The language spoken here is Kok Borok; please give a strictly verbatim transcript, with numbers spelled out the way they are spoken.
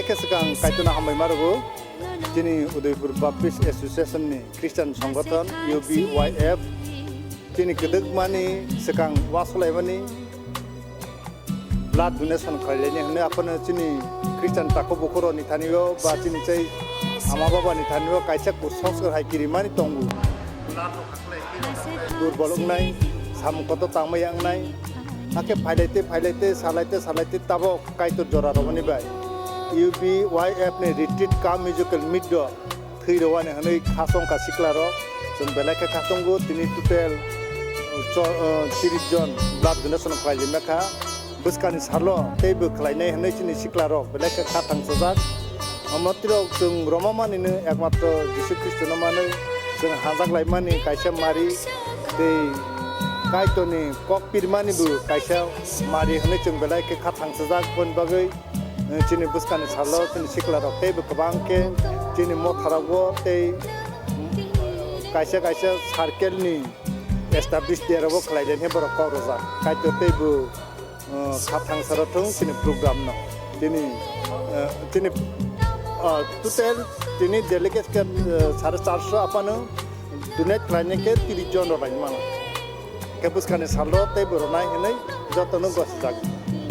Khe swkang Kaitorno hambai ma rwgo. Chini Udaipur Baptist Association ni Christian Songgothon, U B Y F, chini kwdwkmani swkang wasalaimani blood donation khlailaini hwnwi aphano chini Christian takhuk bukhurokni thanio ba chini chai ama babani thanio kaisa kusanskar hai kirimani tongo. Durbol wngnai, samung kotor tangma ya wngnai, hakhe phailaite phailaite salaite salaite tabok Kaitor jora romani bai U B Y F ni retreat cum musical meet do thwi rwani hwnwi khasong kha sikla rok. Chwng belai khe khasongo, tini total cho-, uh, tiris jon blood donation khlai limya kha. Bwskani salo teibo khlainai hwnwi chini sikla rok belai khe kha thangsajak. Omo tirok chwng romamani no ekmatro Jisu Khristo no manwi chwng hajak laimani kaisa mari tei Kaitorni kok pirmani bo kaisa mari hwnwi chwng belai khe kha thangsajak. Boni bagwi eh, chini bwskani salo chini sikla rok teibo kwbang khe chini motha rok bo tei kaisa kaisa circle ni establish de rok bo khlai den he borok kok rwjak. Kaitor teibo eh, kha thangsa rok thung chini program no. Chini eh, chini eh, total chini delegate khe eh, sare charso aphano donate khlainai khe tiris jon rok laimano. Khe bwskani salo teibo rwnai hwnwi jotono gosijak.